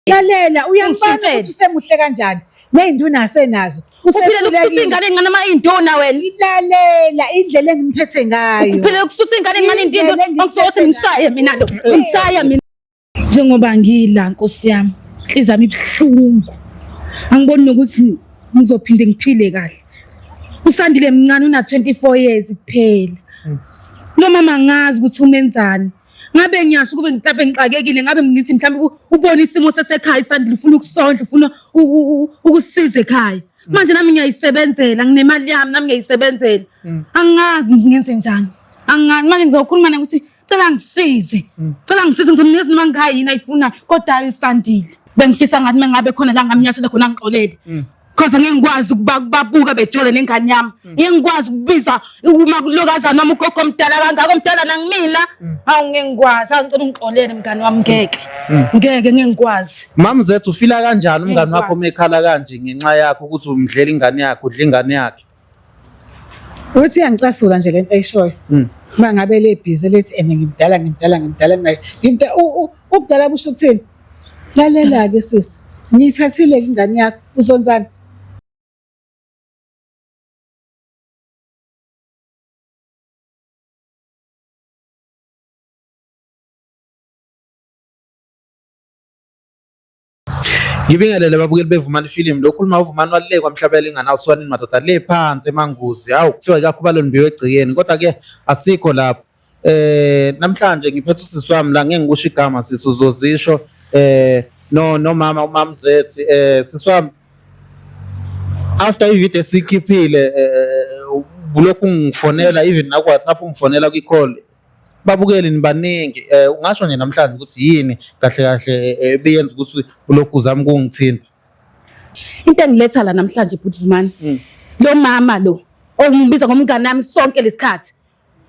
Lalela uyambona Ungishintshele. ukuthi usemuhle kanjani. Ney'nduna asenazo. Uphilela ukususa Usehlulekile. ingane encane ama induna wena. Lalela indlela engimphethe ngayo. Uphilela ukususa ingane encane Indlela induna. engimphethe Angisuke ngishaye mina lo. Ngishaye mina. Njengoba ngila Nkosi yami, inhliziyo yami ibuhlungu. Angiboni nokuthi ngizophinde ngiphile kahle. Usandile mncane una 24 years kuphela. Lo mama angazi ukuthi umenzani. Ngabe ngiyasho kube mhlawumbe ngixakekile ngabe ngithi mhlawumbe ubona isimo sasekhaya isandile ufuna ukusondla ufuna ukusiza ekhaya. Manje nami ngiyayisebenzela nginemali yami nami ngiyayisebenzela. Angazi ngingenze njani. Angazi manje ngizokhuluma naye ukuthi cela ngisize. Cela ngisize ngizomnikeza noma ngayini ayifunayo kodwa hayi usandile. Bengifisa ngathi mengabe khona la ngamnyathela khona angixolele. Cause angeke ngikwazi ukubabuka bejole nengane yami. Ngeke ngikwazi ukubiza uma kulokazana noma ugogo omdala kangaka omdala nangimina. Hawu ngeke ngikwazi. Hawu ngicela ungixolele mngani wami ngeke. Ngeke ngeke ngikwazi. Mam Zethu ufila kanjani umngani wakho Ngikwazi. mekhala kanje ngenxa yakho ukuthi umdlela ingane yakhe udla ingane yakhe? Uthi iyangicasula nje lento ayishoyo. Uma ngabe le busy lethi ene ngimdala ngimdala ngimdala nginayo. Ngimdala ubudala busho ukuthini? Lalela ke sisi. Ngiyithathile ke ingane yakho uzonzani? Ngibingelele babukeli beVumani Film lokhu uma uVumani walekwa mhlaba elinganawo madoda le phansi emanguzi hawu kuthiwa ikakhubalo mbiwe egcekeni kodwa ke asikho lapho. Namhlanje ngiphethe usisi wami la ngeke ngikusho igama sisi uzozisho no nomama umam Zethi sisi wami after ivideo esikhiphile kulokhu ngifonela even na ku WhatsApp ungifonela kwi call babukeli nibaningi ungasho nje namhlanje ukuthi yini kahle kahle ebiyenza ukuthi ulokhu uzama ukungithinta. Into engiletha la namhlanje bhuti Vumani. Lo mama lo ongibiza ngomngane wami sonke lesikhathi.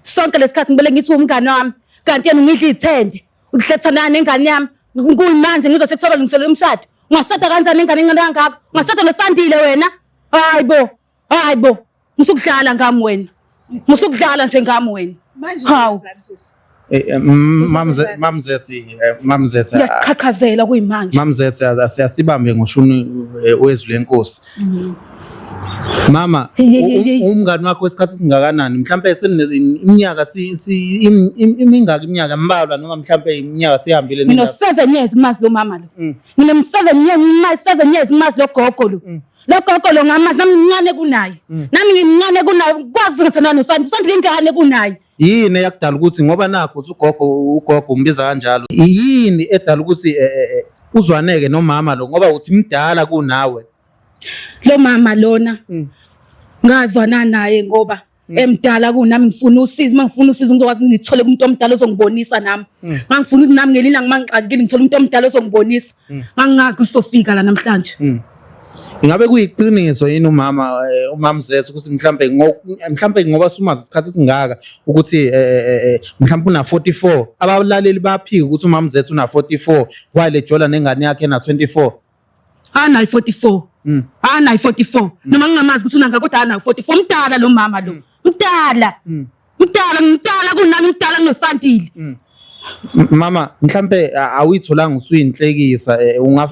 Sonke lesikhathi ngibele ngithi umngane wami kanti yena ungidla ithende. Uhlethana nengane yami. Kuyimanje ngizwa sekuthiwa balungiselela umshado. Ungashada kanjani ingane encane kangaka? Ungashada noSandile wena? Hayi bo. Hayi bo. Musukudlala ngami wena. Musukudlala nje ngami wena. Manje Hawu. wenzani sisi? Mam Zethi Mam Zethi Ngiyaqhaqhazela kuyimanje. Mam Zethi asiyasibambe ngoshuni wezwi lenkosi. Mama Hey, hey, hey, hey. umngani wakho wesikhathi esingakanani mhlambe iminyaka imingaki iminyaka embalwa noma mhlambe iminyaka sihambile Ngino 7 years ngimazi lo mama lo. Ngino 7 years ngimazi 7 years ngimazi lo gogo lo. Lo gogo lo ngamazi nami ngimncane kunaye. Nami ngimncane kunaye kwazi ukuthi nani usandile usandile ingane kunaye. Yini eyakudala ukuthi ngoba nakho uthi ugogo umbiza kanjalo yini edala ukuthi uzwaneke nomama lo ngoba uthi mdala kunawe? Lo mama lona ngazwana naye ngoba emdala kunami ngifuna usizo uma ngifuna usizo ngizokwazi ukuthi ngithole kumuntu omdala ozongibonisa nami. Ngangifuna ukuthi nami ngelinye ilanga uma ngixakekile ngithole umuntu omdala ozongibonisa. Ngangingazi ukuthi sofika la namhlanje. Ingabe kuyiqiniso yini umama umam Zethu ukuthi mhlambe mhlambe ngoba sumazi isikhathi esingaka ukuthi mhlambe una 44 abalaleli baphika ukuthi umam Zethu una 44 while ejola nengane yakhe na 24. Anayo 44. Anayo 44. Noma ngingamazi ukuthi unanga kodwa anayo 44. Mdala lo mama lo. Mdala. Mdala ngimdala kunami mdala kunoSandile. Mama mhlambe awuyitholanga usuyinhlekisa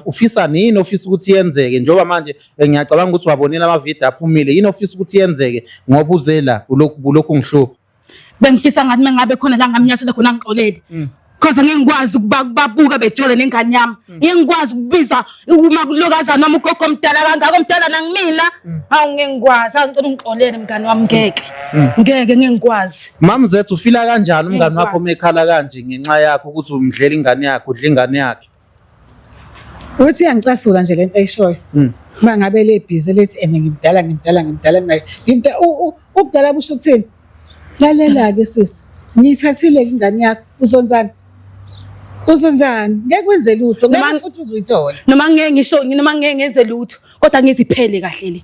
ufisa nini ofisa ukuthi yenzeke njengoba manje ngiyacabanga ukuthi wabonile ama video aphumile yini ofisa ukuthi yenzeke ngoba uze la ulokhu ungihlupha? Bengifisa ngathi mengabe khona la ngamnyathela khona angixolele. Cause angeke ngikwazi ukubabuka bejole nengane yami. Ngeke ngikwazi ukubiza uma kulokazana noma ugogo omdala kangaka omdala nangimina. Hawu ngeke ngikwazi. Hawu ngicela ungixolele mngani wami ngeke. Ngeke ngeke ngikwazi. Mam Zethu ufila kanjani umngani wakho Ngikwazi. mekhala kanje ngenxa yakho ukuthi umdlela ingane yakhe udla ingane yakhe? Uthi iyangicasula nje lento ayishoyo. Uma ngabe le busy lethi ene ngimdala ngimdala ngimdala nginayo. Ngimdala ubudala busho ukuthini? Lalela ke sisi. Ngiyithathile ke ingane yakho uzonzani? Uzonzani? Ngeke kwenze lutho, ngeke futhi uzuyithola. Noma ngeke ngisho noma ngeke ngenze lutho kodwa ngiziphele kahle le.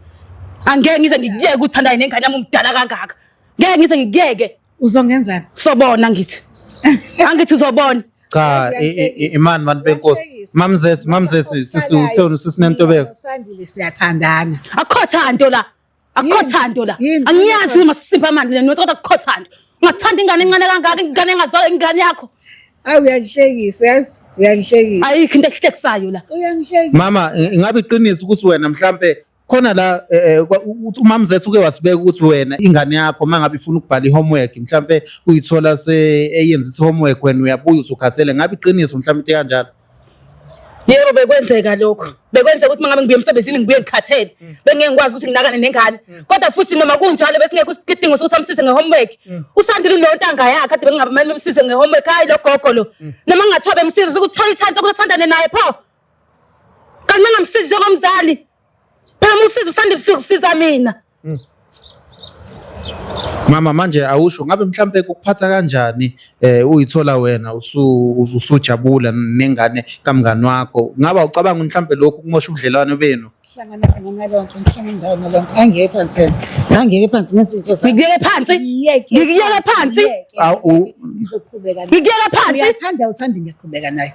Angeke ngize ngikuyeke uthandane nengane yami umdala kangaka. Ngeke ngize ngikuyeke. Uzongenzani? Sobona ngithi. Angithi uzobona. Cha imani bantu benkosi. Mam Zethu, Mam Zethu sisi utheni sisi nentobeko. Sandile siyathandana. Akukho thando la. Akukho thando la. Angiyazi noma sisipha amandla le kodwa akukho thando. Ungathanda ingane encane kangaka ingane engazalwa ingane yakho. Ayi uyangihlekisa yazi, uyangihlekisa. Ayikho into ehlekisayo la. Uyangihlekisa. Mama, ingabe iqiniso ukuthi wena mhlambe khona la uMamzethu uke wasibeka ukuthi wena ingane yakho uma ngabe ifuna ukubhala i-homework mhlambe uyithola se eyenzisa i-homework wena uyabuya uthi ukhathele, ngabe iqiniso mhlambe into kanjalo? Yebo, bekwenzeka lokho. Bekwenzeka ukuthi mangabe ngibuye emsebenzini ngibuye ngikhathele. Bengeke ngikwazi ukuthi nginakane nengane. Kodwa futhi noma kunjalo besingekho isidingo sokuthi amsize nge-homework. Usandile unontanga yakhe kade bengingabe bemsize nge-homework. Hayi lo gogo lo. Noma kungathiwa bemsiza sekuthola i-chance yokuthi athandane naye pho. Kanti mangamsizi njengomzali. Phela uma usiza uSandile usiza mina. Mama manje awusho ngabe mhlambe kukuphatha kanjani uyithola wena usujabula nengane kamngani wakho, ngabe awucabanga mhlambe lokhu kumosha ubudlelwano benu? Hlangana khona nalonto, ngihlangana ndawo nalonto. Angiyeke phansi yena. Angiyeke phansi ngenze into zami. Ngikuyeke phansi. Ngiyeke. Ngikuyeke phansi. Ngiyeke. Awu Ngizoqhubeka nayo. Ngikuyeke phansi. Uyathanda uthanda ngiyaqhubeka nayo.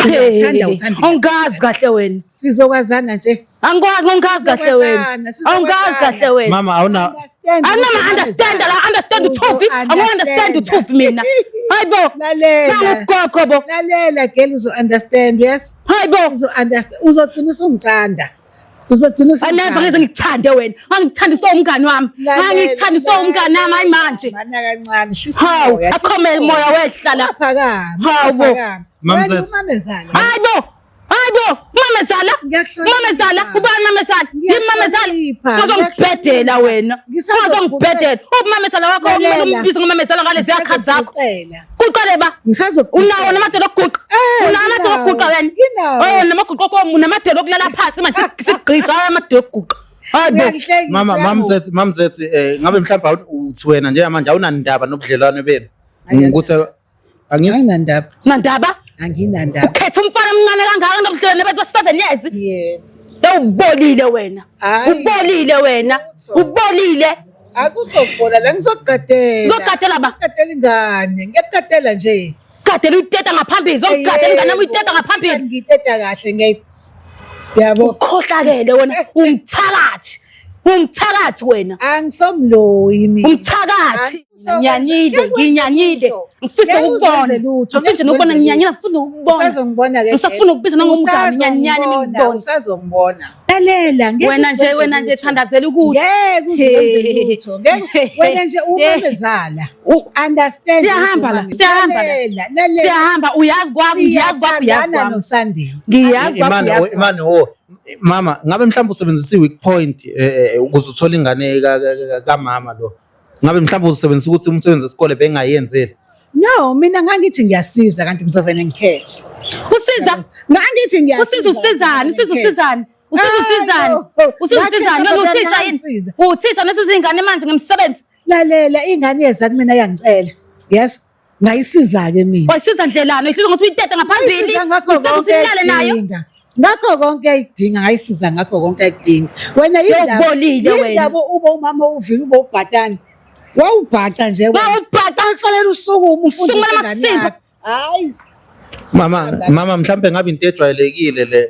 Uyathanda uthanda. Awungazi kahle wena. Sizokwazana nje. Angikwazi, awungazi kahle wena. Sizokwazana, Awungazi kahle wena. Mama awuna Anginama understand la, understand uthuvi. Angi understand uthuvi mina. Hayibo. Lalela. Nangugogo bo. Lalela girl uzo understand, yes? Hayibo. Uzo understand. Uzogcina usungithanda. Uzogcina I never usungithanda. ngeze ngikuthande wena. Angikuthandi so umngani wami. Angikuthandi so umngani wami hayi manje. Mana kancane, hlisa Hawu, umoya. akhome moya wehla la. Phakama. Hawu bo. Phakama. Mamzet. Wena umamezala. Hayibo. Hayibo, mamezala. Ngiyakuhlonipha. Mamezala, ubani mamezala? Yimi mamezala. Ngiyakuhlonipha. Ungazongibhedela wena. Ngisazokuqeda. Ungazongibhedela. Ubumamezala wakho kumele Lalela. umbize ngomamezala ngalezi yakhathi zakho. Ngisazokuqela. Kuqale ba. Ngisazokuqela. Unawo namadolo okuguqa. Eh, Unawo amadolo nginawo. okuguqa wena. Nginawo. Oh, namaguqa komu namadolo okulala phansi manje sigqiza amadolo okuguqa. Hayibo. Uyangihlekisa mama yabo. mamzethu mamzethu ngabe mhlambe uthi wena njengamanje awunandaba nobudlelwano benu? Ukuthi angizwa Anginandaba. Nandaba. Anginandaba. Ukhetha umfana omncane kangaka nobudlelwane bethu ba 7 years. Yebo. Ubolile wena. Hayi. Ubolile wena. Lutho. Ubolile. Akukho kubona la ngizokugadela. Uzokugadela ba? Ngizokugadela ingane. Ngiyakugadela nje. Gadela uyiteta ngaphambili, zokugadela ingane yami uyiteta ngaphambili. Ngiteta kahle ngiyayi. Yabo. Ukhohlakele wena, umthakathi. Umthakathi wena. Angisomloyi mina. Umthakathi. Nginyanyile, nginyanyile. Ngifisa Ngeke ukubona. uzenze lutho, Ngifisa ngeke nokubona uzenze nginyanyile, ngifisa ukubona. Usazongibona ke. Ngisafuna ukubiza nangomngani, nginyanyane Usazongibona, ngikubone. Usazongibona. Lalela, ngeke Wena nje, uzenze wena nje lutho. thandazela ukuthi. Ngeke uzenze lutho. Ngeke wena nje umamezala. Understand. Siyahamba la, siyahamba la. Lalela, lalela. Siyahamba, uyazi kwami, ngiyazi kwami, uyazi Siyathandana kwami. noSandile. Ngiyazi kwami, Imani uyazi kwami. imani oh mama ngabe mhlawumbe usebenzisa i-weak point ukuze uthole ingane kamama lo, ngabe mhlawumbe usebenzisa ukuthi umsebenzi wesikole bengayenzeli? No, mina ngangithi ngiyasiza kanti ngizovele ngikhethe. Usiza Ngangithi ngiyasiza. usiza usizani, usiza usizani. Usiza usizani. Usiza usizani, wena uthisha yini? Uthisha nesiza ingane manje ngemsebenzi. Lalela, ingane yeza kumina yangicela. Yes. Ngayisiza-ke mina. Wayisiza ndlelani? Uyisiza ngokuthi uyitete ngaphambili. Ngayisiza ngakho Uyisiza ukuthi konke nilale nayo. ayikudinga. Ngakho konke ayikudinga, ngayisiza ngakho konke ayikudinga. Wena Yawubolile wena. yindaba ube umama uvile ube ubhatana. Wawubhaca nje wena. Wawubhaca. Kufanele usukume ufundise Sukumela ingane amasimba. yakho. Hayi. Mama mama mhlambe ngabe into ejwayelekile le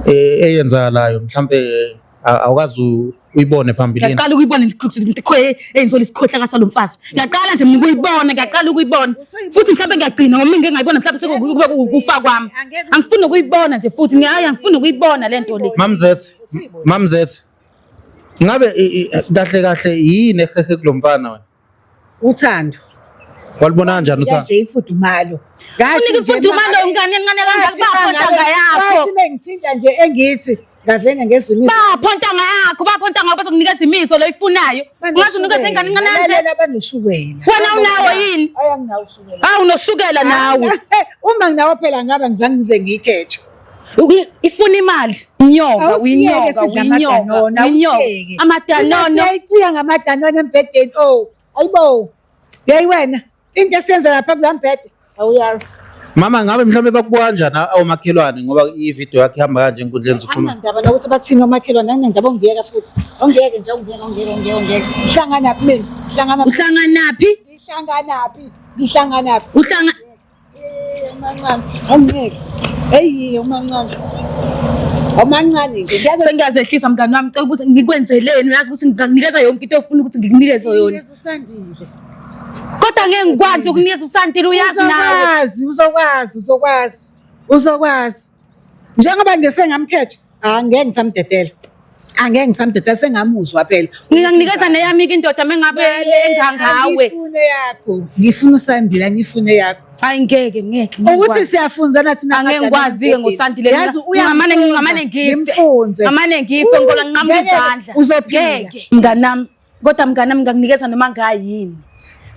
eyenzakalayo mhlambe awukazi uyibone phambilini. Ngiyaqala ukuyibona enziwe isikhohlaka salo mfazi. Ngiyaqala nje mina ukuyibona, ngiyaqala ukuyibona. Futhi mhlawumbe ngiyagcina ngoba ngeke ngayibona mhlawumbe sekuba ukufa kwami. Angifuni ukuyibona nje futhi, hayi angifuni ukuyibona le nto le. Mamzethu, mamzethu ngabe kahle kahle yini ehehe kulomfana wena? Uthando. Walibona kanjani uthando? Nje ifudumalo. Ngathi Unika ifudumalo ingane encane kangaka bapho ntanga yakho. Ngathi bengithinta nje engithi ngavena ngezwe Bapho ntanga yakho, bapho ntanga yakho bazokunikeza imiso lo oyifunayo. Ungaze unikeze ingane encane kanje. Lalela banoshukela. Wena unawo yini? Hayi anginawo ushukela. Hawu unoshukela nawe. Uma nginawo phela ngaba ngizange ngize ngiyikhethe. Ifuna imali. Inyoka, Awusiyeke uyinyoka, sidla uyinyoka, amadanone, uyinyoka. awusiyeke. Amadanono. Thina siyayiciya ngamadanone embhedeni. Oh, ayibo. Yeyi wena, into esiyenza lapha kulowa mbhede, awuyazi. Mama ngabe mhlawumbe bakubuka kanjani omakhelwane ngoba i-video yakhe ihamba kanje enkundleni zokuxhumana? Anginandaba nokuthi bathini omakhelwane, anginandaba ongiyeka futhi. Ongiyeke nje, ongiyeke, ongiyeke, ongiyeke, ongiyeke. Ngihlanganaphi mina? Ngihlanganaphi? Uhlanganaphi? Ngihlanganaphi? Ngihlanganaphi? Uhlanga Umancane, awungeke. Hey, umancane. Umancane nje. Ngiyake Sengiyazehlisa mngani wami, cela ukuthi ngikwenzeleni, uyazi ukuthi ngingakunikeza yonke into ofuna ukuthi ngikunikeze yona. Usandile. Kodwa ngeke ngikwazi ukunikeza uSandile uyazi nawe. Uzokwazi, uzokwazi, uzokwazi. Uzokwazi. Njengoba nje sengamkhetha, angeke ngisamdedela. Angeke ngisamdedela sengamuzwa phela. Ngingakunikeza neyami ke indoda mengabe engangawe. Ngifune yakho. Ngifuna uSandile, ngifune yakho. Hayi ngeke ngeke. Ukuthi siyafunzana thina Angeke ngikwazi-ke ngoSandile. Yazi Ngamane ngamane ngife. Ngimfunze. Ngamane ngife ngoba nginqamula Ngeke, izandla. uzophila. Ngeke. Mnganami, kodwa mnganami ngingakunikeza noma ngayini.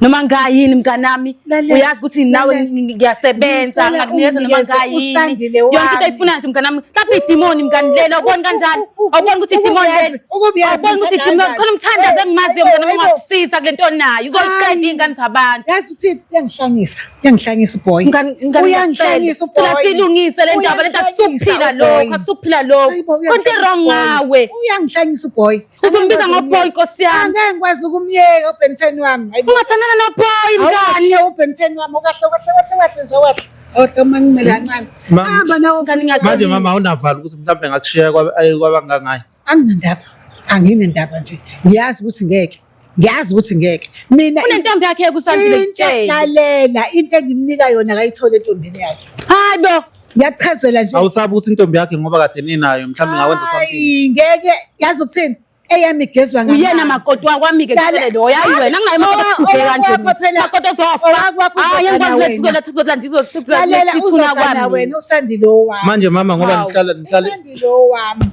Noma ngayini mnganami, Lalela, uyazi ukuthi nawe lalela. ngiyasebenza, Ngicela ngingakunikeza noma unginikeze ngayini. uSandile Yonke into wami. oyifunayo nje mnganami. Lapho idimoni mngani lelo, awuboni kanjani? Awuboni ukuthi idimoni leli? Ukubuyazi Awuboni ukuthi idimoni khona umthandazo engimaziyo mnganami ongakusiza kule nto onayo. Uzoyiqeda Hayi. iy'ngane zabantu. Yazi uthini? Uyangihlanyisa. Uyangihlanyisa uboy. Mngani, Uyangihlanyisa ngiyacela. uboy. Cela silungise le ndaba lento Uyangihlanyisa akusukuphila uboy. lokho, akusukuphila lokho. Hayibo, Khona into uyangihlanyisa wrong uboy. ngawe. Uyangihlanyisa uboy. Uzombiza ngoboy nkosi yami. Angeke ngikwazi ukumyeka uBen 10 wami. Hayibo. Ungathandana noboy mngani. Awukahle uBen 10 wami. Okahle kahle kahle kahle nje kahle. Ohle uma ngimele kancane. Hamba nawe. Mngani, ngiyacela. Manje mama awunavalo ukuthi mhlawumbe ngakushiya kwabangangayo. Anginandaba. Anginendaba nje. Ngiyazi ukuthi ngeke. Ngiyazi ukuthi ngeke. Mina Unentombi yakhe kusandile into kutshela. lalela into engimnika yona akayithole entombini yakhe. Hayi bo. Ngiyachazela nje. Awusabi ukuthi intombi yakhe ngoba kade ninayo mhlawumbe ingawenza something. Hayi, ngeke yazi ukuthini eyami igezwa ngamanzi. Uyena makoti wakwami ke Lala- ngitshele lo. Hayi wena anginaye makoti Owa- okuhluphe kanje. owakwakho phela- Makoti ozofa. owakwakho Hayi uzogana angikwazi wena. lethu Lalela thuna uzogana kwami. wena uSandile owami. Manje mama ngoba Hawu. nihlala nihlale uSandile owami.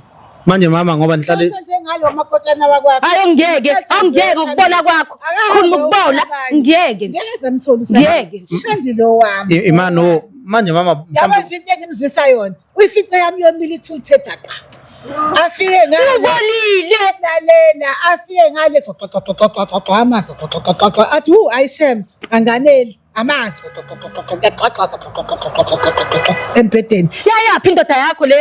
manje mama ngoba nihlale Konke njengalo makotana wakwakho. Hayi angeke, angeke ukubola kwakho. Khuluma ukubola, ngeke nje. Ngeke zamthola uSandile. Ngeke nje. uSandile owami. Imano manje mama Yabo mhlawumbe nje into engimzwisa yona. Uyifice yami yomile ithuli thetha qa. Afike ngale. Ubolile. Lalela afike ngale xoxoxoxoxoxo amanzi xoxoxoxo athi wu ayishem anganeli amanzi xoxoxoxoxo kuyaqhaqhaza xoxoxoxoxo embhedeni. Yayaphi indoda yakho le?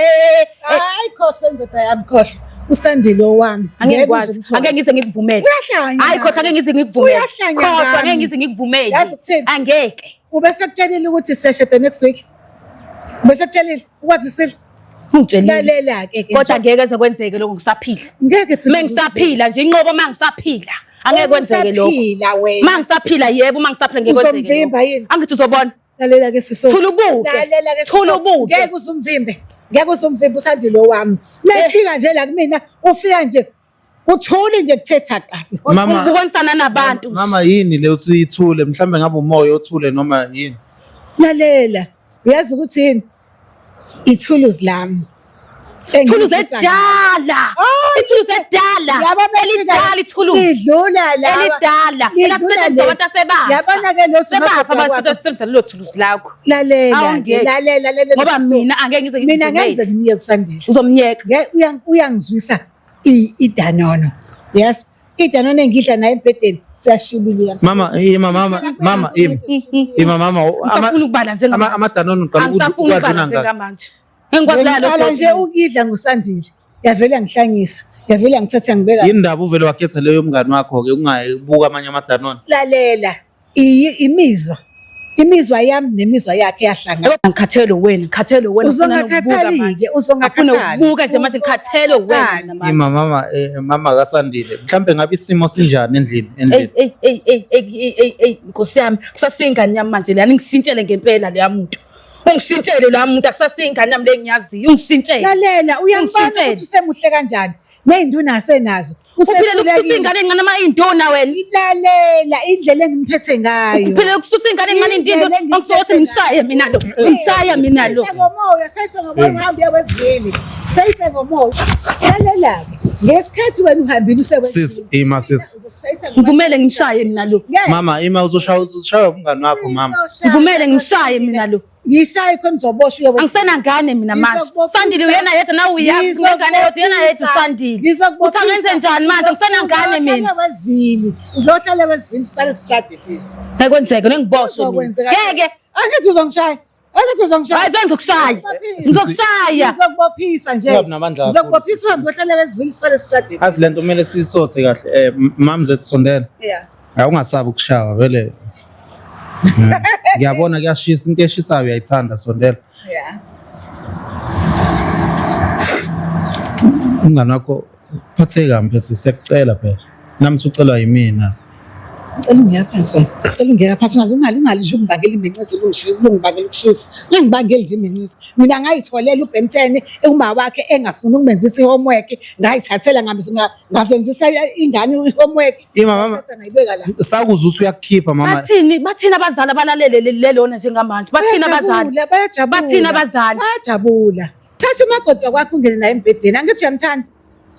Hayi khohlwa indoda yami khohlwa. uSandile owami. Angeke Ngeke ngikwazi. uze umthole. Angeke ngize ngikuvumele. Uyahlanya. Hayi khohlwa angeke ngize ngikuvumele. Uyahlanya Khohlwa ngami. angeke ngize ngikuvumele. Yazi ukuthini? Angeke. Ubesekutshelile ukuthi siyashada next week. Ubesekutshelile ukwazisile. Ungitshelile. Lalela ke ke. Kodwa ngeke eze kwenzeke lokho ngisaphila. Ngeke phela Mengisaphila nje inqobo mangisaphila. Angeke kwenzeke lokho. Usaphila wena. Mangisaphila yebo mangisaphila ngeke kwenzeke. Uzomvimba lokho. yini? Angithi uzobona. Lalela ke siso. Thula ubuke. Lalela ke siso. Thula ubuke. Ngeke uzumvimbe. Ngeke uzumvimbe uSandile wami. Mefika nje la kumina ufika nje uthule nje kuthetha qa. Mama Ubonisana nabantu. mama yini le uthi ithule mhlawumbe ngabe umoya othule noma yini. Lalela. Uyazi ukuthi yini? Ithuluzi lami. Ithuluzi Engilifisa ngalo. edala. Oh, Ithuluzi edala. Yabo befika- Elidala ithuluzi. Lidlula laba. Elidala. Lidlula Elasetshenziswa le. abantu asebafa. Yabona ke lo Sebafa abasebenzisa lelo thuluzi lakho. Lalela, Awungeke. lalela, lalela. Ngoba siso. mina angeke ngize mina ngeke ngize ngikuvumele. ngimyeke uSandile. Uzomnyeka. Uyangizwisa idanono. Yes. Idanono engidla naye embhedeni siyashibilika. Mama ima mama mama ima ima mama Ngisafuna ukubala njengamanje. amadanoni uqala Angisafuni ukwadlula ukubala ngaka. njengamanje. Ngeke ngikwazi Ngiqala nje lokho. ukudla ngoSandile. Yavele yangihlanyisa. Yavele yangithatha ngibeka. Yini ndaba uvele wakhetha leyo mngani wakho ke ungayibuka amanye amadanoni. Lalela. Imizwa. Imizwa yami nemizwa yakhe yahlangana. Ngikhathele wena, ngikhathele wena. Uzongakhathali-ke, uzongakhathali. Afuna ukubuka nje manje ngikhathele wena Ima manje. mama mama kaSandile mhlawumbe ngabe isimo sinjani endlini Ey endlini. ey ey ey ey ey ey Nkosi yami, kusasingane yami manje leyani ngishintshele ngempela leya muntu. Ungishintshele la muntu akusasingane yami le ngiyaziyo, ungishintshele. Lalela, uyambona Ungishintshele. ukuthi usemuhle kanjani. Ney'nduna asenazo. Uphilele ukususa ingane encane ama induna wena. Lalela indlela engimphethe ngayo. Uphilele ukususa ingane encane indindo Indlela engiphethe ongisothi ngishaye mina lo. Ngishaye mina lo. Shayise ngomoya, shayise ngomoya uhambe uye wezivini. Shayise ngomoya. Lalela-ke, ngesikhathi wena uhambile usewezivini. Sis ima sis. Ngivumele ngishaye mina lo. Mama ima uzoshaya uzoshaya umngani wakho mama. Ngivumele ngishaye mina lo. Ngishaye khona uzoboshwa uye wezivini. Angisenangane mina manje. Ngizokubophisa. Sandile uyena yedwa nawe uyazi ngengane yodwa uyena yedwa uSandile. Ngizokubophisa. Uthi angenze njani manje angisenangane mina. Uzohlala wezivini. Uzohlala wezivini sisale sishade thina. Ngeke kwenzeke nengiboshwe mina. Uzokwenzeka. Ngeke. Angithi uzongishaya. Angithi uzongishaya. Hayi vele ngizokushaya. Ngizokushaya. Ngizokubophisa nje. Ungabi namandla kakhulu. Ngizokubophisa uhambe uyohlala wezivini sisale sishade. Azi lento kumele siyisothe kahle mama zethu sondela. Yeah. Hayi ungasabi ukushawa vele. Ngiyabona kuyashisa into eshisayo uyayithanda sondela. Yeah. Umngani wakho uphatheke kabi mfethu siyakucela phela. Nami usucelwa yimina. Cela ungiyeka phansi wena. Cela ungiyeka phansi ungaze ungali ungali nje ukungibangela imincizi ukungibangela ukushisa. Ungangibangeli nje imincizi. Mina ngayitholela uBen 10 uma wakhe engafuni ukumenzisa i-homework, ngayithathela ngazenzisa ingane i-homework. Ima mama. Ngayithatha ngayibeka la. Sakuzwa ukuthi uyakukhipha mama. Bathini bathini abazali abalalele lelona njengamanje? Bathini abazali? Bayajabula, bayajabula. Bathini abazali? Bayajabula. Thatha umakoti wakwakho ungene naye embhedeni. Angithi uyamthanda.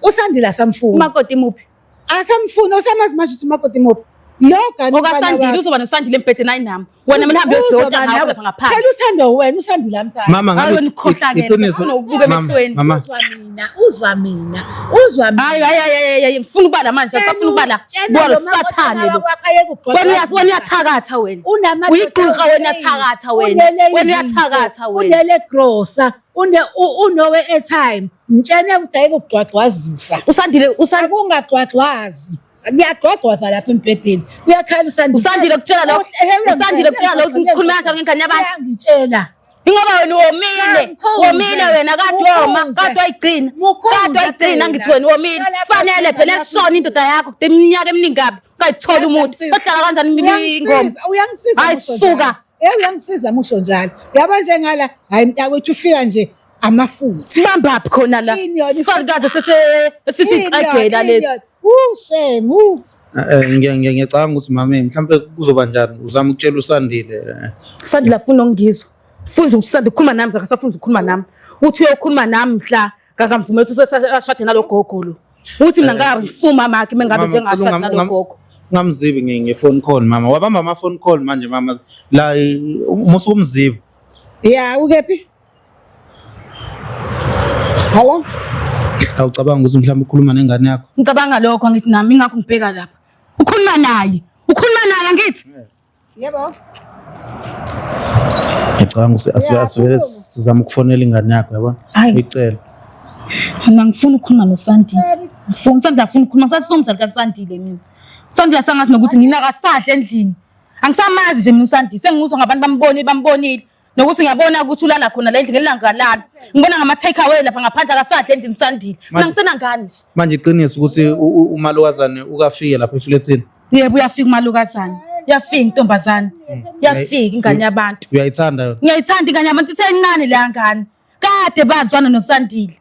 Usandile asamfuni. Umakoti muphi? Asamfuni usamazi manje ukuthi umakoti muphi. Lo gani umfana Okasandile wakhe. uzoba nosandile embhedeni ayi nami. Wena mina hambe Uzoba uyodota ngawe nawe. lapha ngaphandle. Phela uthandwa uwena usandile amthanda. Mama Hayi ngabe wena ukhohlakele. iqiniso Ufuna ukubuka mama, emehlweni. mama Uzwa mina, uzwa mina, uzwa mina. Hayi hayi hayi hayi ngifuna ukubala manje, ngisafuna ukubala. Tshena Buka lo lo sathane lo. makoti wakho ayekugqoka. Wena uyazi wena uyathakatha wena. Unamadoda Uyigqirha wena awuyi. uyathakatha wena. Unele Wena izinto, uyathakatha wena. Unele grosa, une unowe airtime. Mtshene ukuthi ayekugcwagcwazisa. Usandile usandile Akungagcwagcwazi. Kuyagcwagcwaza lapha embhedeni. Uyakhala usandile. Usandile kutshela lokho. Usandile kutshela lokho ngikhuluma kanjani ngengane yabantu. Uyangitshela. Ingoba wena womile, Mkhuze. womile wena kade woma, Mkhuze. kade wayigcina. Mkhuze Kade wayigcina phela. ngithi wena womile. Nalapho Fanele sifika phela lapho. eshona indoda yakho kude iminyaka eminingi kabi. Ungayithola umuthi. Uyangisiza. Ohlala kanjani ingoma? Uyangisiza, uyangisiza Hayi, musho suka. njalo. Eh uyangisiza musho njalo. Yabo njengala, hayi mntakwethu ufika nje amafutha. Sibambaphi khona la? Ini yona ifutha. Salukazi sese sisiqagela lesi. Uh shame, uh. Ngiyacabanga ukuthi mama mhlawumbe kuzoba njani uzama ukutshela uSandile. Sandile afuna ukungizwa. Funa nje usanda ukukhuluma nami, akasafuni ukukhuluma nami. Uthi uyokhuluma nami mhla kakamvumela ukuthi ashade nalo gogo lo. Uthi mina ngabe ngisuma makhe mengabe Mama, ngicela njengashada nalo gogo. Ungamzibi nge-phone call mama. Wabamba ama-phone call manje mama la musu kumzibi. Ya, ukephi? Hello? Awucabanga ukuthi mhlawumbe ukhuluma nengane yakho? Ngicabanga lokho angithi nami ingakho ngibheka lapha. Ukhuluma naye. Ukhuluma naye angithi? Yebo. Ngicabanga ukuthi asivele sizama ukufonela ingane yakho yabona? Hayi. Uyicela. Mina ngifuna ukukhuluma noSandile. Ngifuna uSandile afuna ukukhuluma sasisomzali kaSandile mina. Usandile sangathi nokuthi nginakasadle endlini. Angisamazi nje mina uSandile sengimuzwa ngabantu bambonile bambonile. Nokuthi ngiyabona ukuthi ulala khona la endlini ngelanga lala. Ngibona ngama take away lapha ngaphandle akasadle endlini uSandile. Mina ngisenangani nje. Manje iqiniso ukuthi umalokazane ukafike lapha eflethini. Yebo uyafika umalukazana. Uyafika intombazana. Uyafika ingane yabantu. Uyayithanda yona. Ngiyayithanda ingane yabantu isencane leya ngane. Kade bazwana noSandile.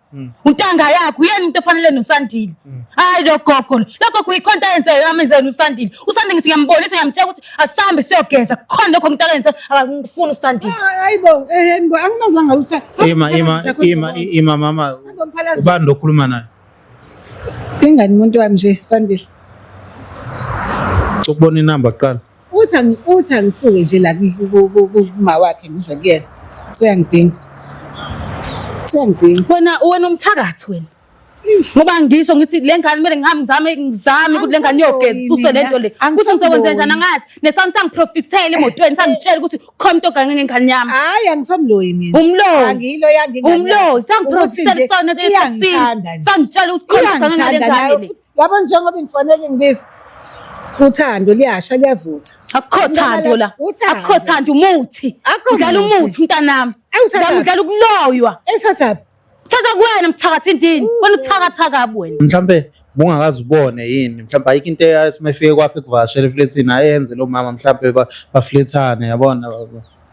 Untanga yakho uyena umuntu ofanele noSandile. Hayi lo gogo lo. Lo gogo uyikhonto ayenzayo amenzele uSandile. Usandile ngiyambonisa ngiyamtshela ukuthi asihambe siyogeza. Kukhona lokho ngento ayenza akangifuni uSandile. Hayibo, eh bo angimazanga ukuthi. Ima ima ima ima mama. Ubani lokhuluma naye? Ingane umuntu wami nje Sandile. Ukubona inamba kuqala. Uthi uthi angisuke nje la kuma wakhe ngize kuyena. Seyangidinga. Seyangidinga. Wena wena umthakathi wena. Ngoba ngisho ngithi le ngane kumele ngihambe ngizame ukuthi le ngane iyogeza isuse le nto le. Kuthi ngizokwenza njani angazi. Nesami sangiprofithele emotweni sangitshela ukuthi khona umuntu ogange ngengane yami. Hayi angisomloyi mina. Umloyi. Angilo yangingane. Umloyi sangiprofithele sona iyangithanda nje. Sangitshela ukuthi khona umuntu ogange ngale Iyangithanda ngane nayo le. futhi. Yabo njengoba ngifonele ngibiza. Uthando liyasha liyavutha. Akukho thando la. Uthando. Akukho thando umuthi. Akukho Udlala muthi. umuthi mntanami. Ewuthathaphi? Udlala ukuloywa. Esathapi? Thatha kuwena mthakathi ndini. Wena uthakatha kabi wena. Mhlambe bungakaze ubone yini mhlambe ayikho into eyathi mayifike kwakhe kuvakashela eflethini ayenze lo mama mhlambe baflethane yabona.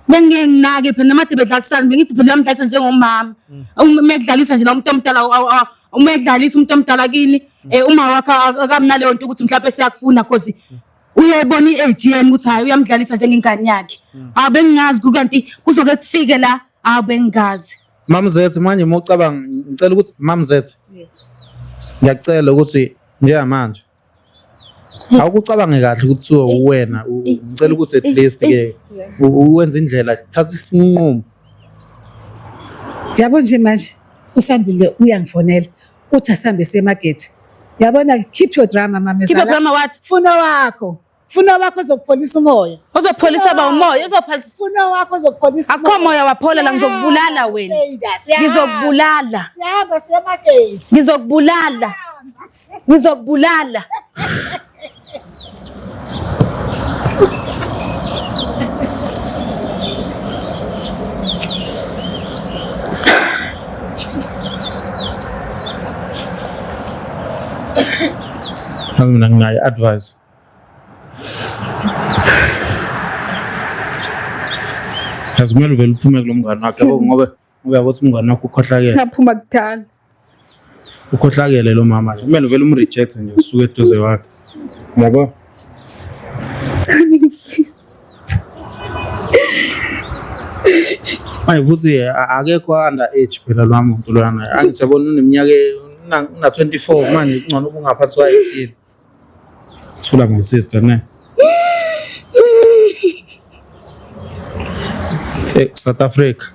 Bengeke nginake phela namade bedlalisana bengithi phela uyamdlalisa njengomama. Uma ekudlalisa nje la umuntu omdala uma edlalisa umuntu omdala kini uma wakho akamnaleyo nto ukuthi mhlawumbe siyakufuna cause uyayibona i-age yenu ukuthi hayi uyamdlalisa njengengane yakhe. Abengingazi kanti kuzoke kufike la abengingazi. Mamzethe manje uma ucabanga ngicela ukuthi Mamzethe ngiyacela ukuthi njengamanje awukucabange kahle ukuthi uwena ngicela ukuthi at least ke uwenze indlela thatha isinqumo. Yabo nje manje uSandile uyangifonela uthi asambe siye emakethe. Yabona keep your drama mama. Keep your drama what? Funa wakho. Funa wakho ozokupholisa umoya. Ozopholisa ba umoya, uzopholisa. Funa wakho ozokupholisa. Akukho moya waphola la ngizokubulala wena. Ngizokubulala. Siyahamba siye emakethe. Ngizokubulala. Ngizokubulala. Mina nginayo advice. Yazi kumele uvele uphume kulo mngani wakho yabo ngoba uyabo ukuthi umngani wakho ukhohlakele. Ngaphuma kudala. Ukhohlakele lo mama nje. Kumele uvele umreject nje usuke eduze kwakhe. Yabo? Manje futhi akekho under age phela lo muntu lona. Angithi yabona uneminyaka una 24 manje kungcono ubungaphansi kwa 18. Thula my sister ne. Hey, South Africa.